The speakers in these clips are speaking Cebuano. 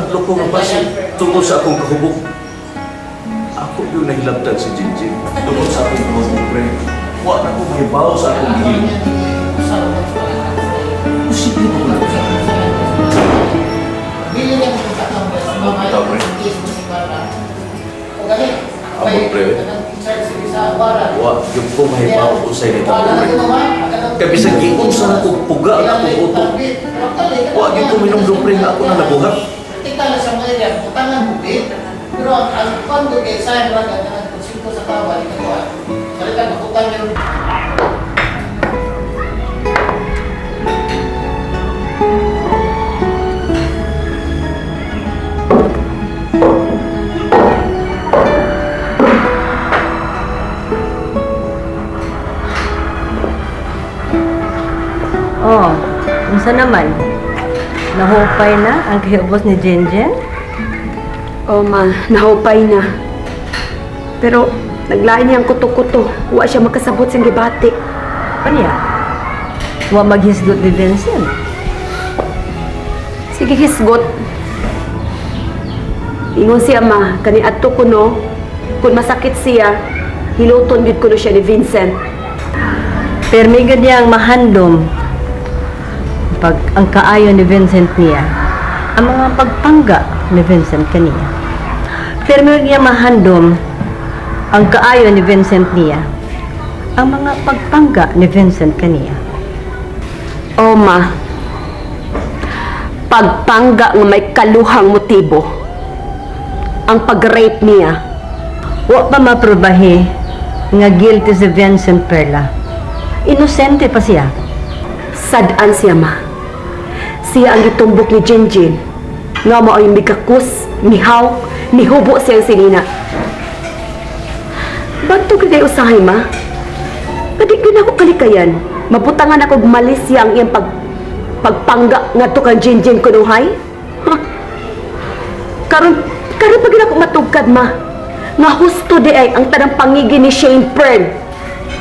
Nahadlok ko nga basi tungod sa akong kahubog. Ako yung nahilabtan si Jinjin tungod sa akong kahubog, pre. Wa na ko mahibaw sa akong gihimo. Posible ba ko na? Ikaw, pre. Amo, pre. Wa yung ko mahibaw kung sa'yo nito, pre. Kaya bisan giunsa na kong puga ang akong utok. Wa gyud ko minumdum, pre, nga ako na nabuhat. Practical sa mga area, butangan bukid. Pero ang kondo kay sa ra ang konsepto sa tao balik ko. Balikan butang yung Oh, unsa naman? Nahupay na ang kiubos ni Jinjin? Oh ma, nahupay na. Pero naglain niya ang kuto-kuto. Wa siya makasabot sa gibati. Kanya? Wa maghisgot ni Vincent. Sige, hisgot. Ingon siya ma, kani adto ko no, kung masakit siya, hiluton gyud kuno siya ni Vincent. Pero may ganyang mahandom pag ang kaayo ni Vincent niya, ang mga pagpangga ni Vincent kaniya. Pero may ganyang mahandom ang kaayo ni Vincent niya, ang mga pagpangga ni Vincent kaniya. O ma, pagpangga nga may kaluhang motibo, ang pag-rape niya. Wa pa maprobahe nga guilty si Vincent, Perla. Inosente pa siya. Sad-an siya ma. Siya ang gitumbok ni Jinjin. Nga mao'y mikakus, mihaw, nihubo siyang sinina. Bagto kay usahay ma. Pwede gyud ako kalikayan. Mabutangan ako og malisya ang iyang pagpangga ngadto kang Jinjin kunuhay. Huh? Karon karon pa gyud ako matugkad ma. Nga husto di ay ang tanang pangigi ni Shane Pearl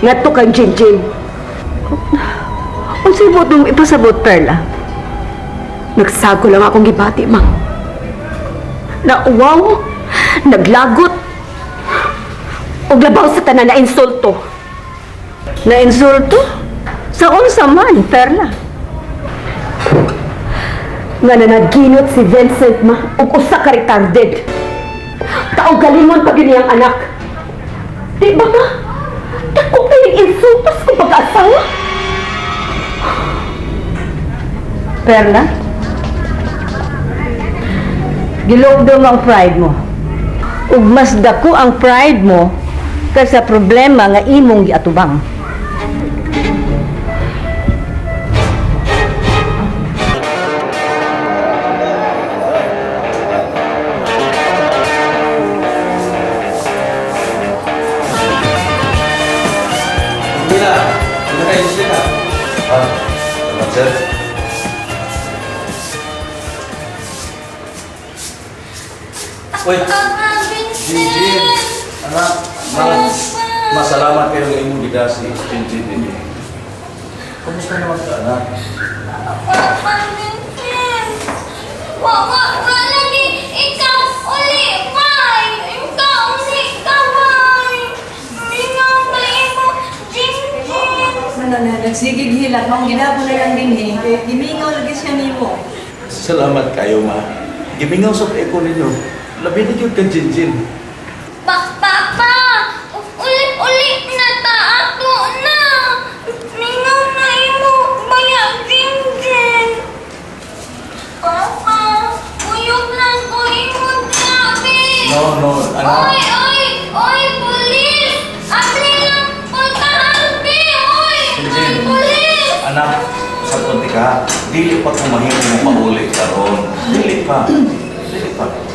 ngadto kang Jinjin. Unsay buot mong ipasabot, Perla? Nagsago lang akong gibati, ma. Nauwaw, naglagot, ug labaw sa tanan na insulto. Na insulto? Sa unsa man, Perla? Nga nanaginot si Vincent, ma, ug usa ka retarded. Kaugalingon pa gyud niyang anak. Di ba, ma? Dako kayong insulto sa kong pag-asawa. Perla? Gilugdom ang pride mo. Ug mas dako ang pride mo kaysa problema nga imong giatubang. Mila, hindi kayo sila. Ah, salamat, sir. Uy, Jinjin. Anak, ma, masalamat kayo ng imong gidasi, Jinjin din. Kumusta naman ka, anak? Papa Vincent! Wa wa wa lagi ikaw uli bay! Ikaw uli ka bay! Mingaw ba imo Jinjin? Ano na, nagsigig hilak, maong ginabo na lang din eh. Gimingaw lagi siya nimo. Salamat kayo, ma. Gimingaw sa eko ninyo. Labi na yun kang Jinjin. Pak papa! Uli uli na ta ato na! Mingaw na imo baya Jinjin! Papa! Uyog lang ko imo grabe! No, no, anak. Oy, oy, oy, pulis! Abli lang, puntahan, be! Oy, oy, Jinjin. pulis! Anak, sa kunti ka, dili pa kumahimo mo pauli karon. Dili pa. Dili pa.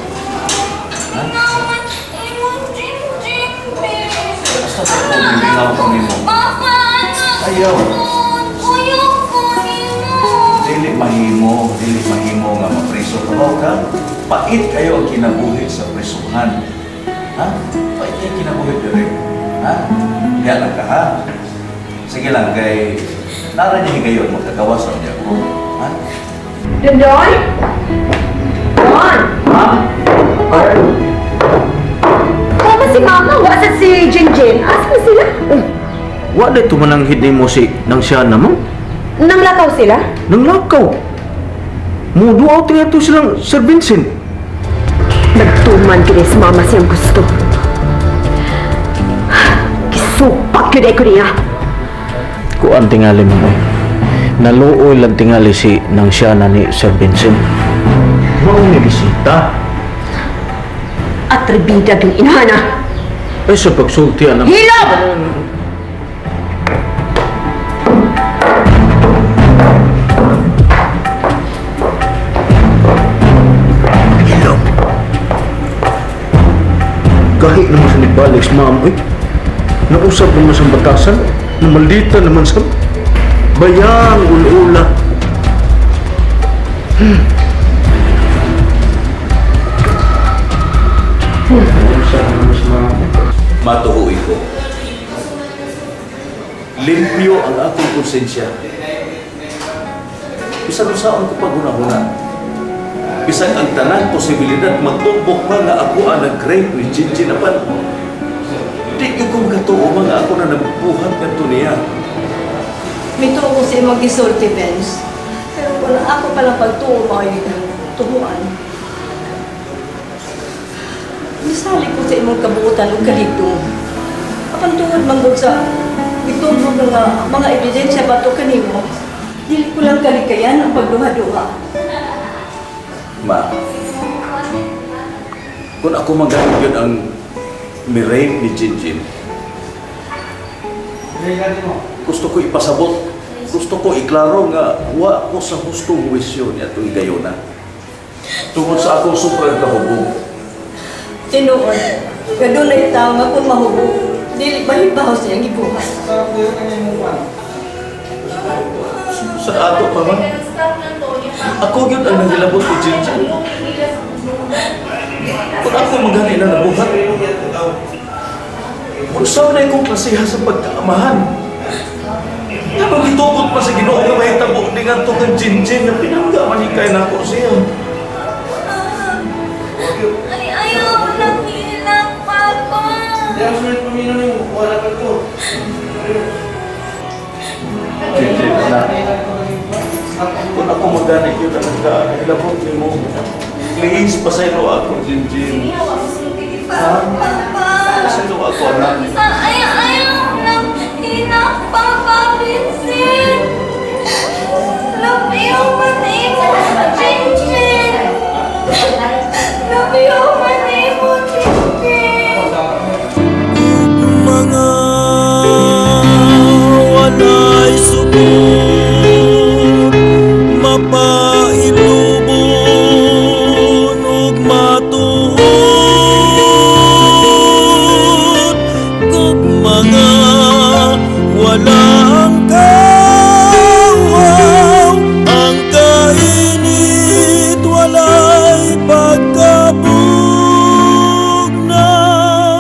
Ha? Naman, imong Jinjin, be! Basta sa kung gimingaw ko nimo. Papa, anak! Ayaw. Uyog ko nimo! Dili mahimo nga mapriso ka ba ka? Pait kayo ang kinabuhi sa prisuhan. Ha? Pait kayo ang kinabuhi dire. Ha? Diya lang ka ha? Sige lang kay nara niya higayon magkagawas sa niya ko. Ha? Dondon? Don! Jinjin, asa sila? Oh, wa day tumananghid nimo si nang siya naman. Nanglakaw sila? Nanglakaw. Muduaw tinga to silang Sir Vincent. Nagtuman kini sa mama siyang gusto. Gisupak yun ko niya. Kuan tingali mo eh. Naluoy lang tingali si nang siya na ni Sir Vincent. Mao ni bisita. Atribida yung inhana. Ay sa pagsulti anak. Hilom! Hilom. Kahit naman sa nibalik sa ma'am eh. Nausap naman sa batasan. Namaldita naman sa bayang ulula. Matuhuin ko. Limpyo ang akong konsensya. Bisan unsaon ko paghunahuna. Bisan ang tanang posibilidad magtumbok pa nga ako ang nag-rape ni Jinjin apan. Di gyud ko makatuo mga ako na nagbuhat ngadto niya. Mituo ko sa imong gisulti, Benz. Pero wala ako palang pagtuo mo ay tuhuan. Misali ko sa imong kabuutan ug kaligdong. Apan tungod man gud sa gitumbok nga mga ebidensya bato kanimo, dili ko lang kalikayan ang pagduha-duha. Ma, kung ako magalit yun ang mi-rape ni Jinjin, gusto ko ipasabot, gusto ko iklaro nga wa ko sa hustong wisyo niya itong gayona. Tungod sa akong sobrang kahubog. Tinuod, nga dunay tawo nga kung mahubog, dili mahibaw sa iyang gibuhat. Sa ato pa man, ako yun ang nangilabot ni Jinjin. Kung ako magani na nabuhat, kung saan na akong klasiha sa pagkaamahan. Ano gitugot pa sa Ginoo nga mahitabo ni ngadto kang Jinjin nga pinangga man hikay nako siya. Ay, ayaw nang hilak, Papa. Jinjin na. Kung ako magani yun ang nagkahilabot ni mo, please pasaylo ako, Jinjin. Papa. Pasaylo ako, anak. Ay, ayaw nang hilak, Papa Vincent. Love you, man, imo.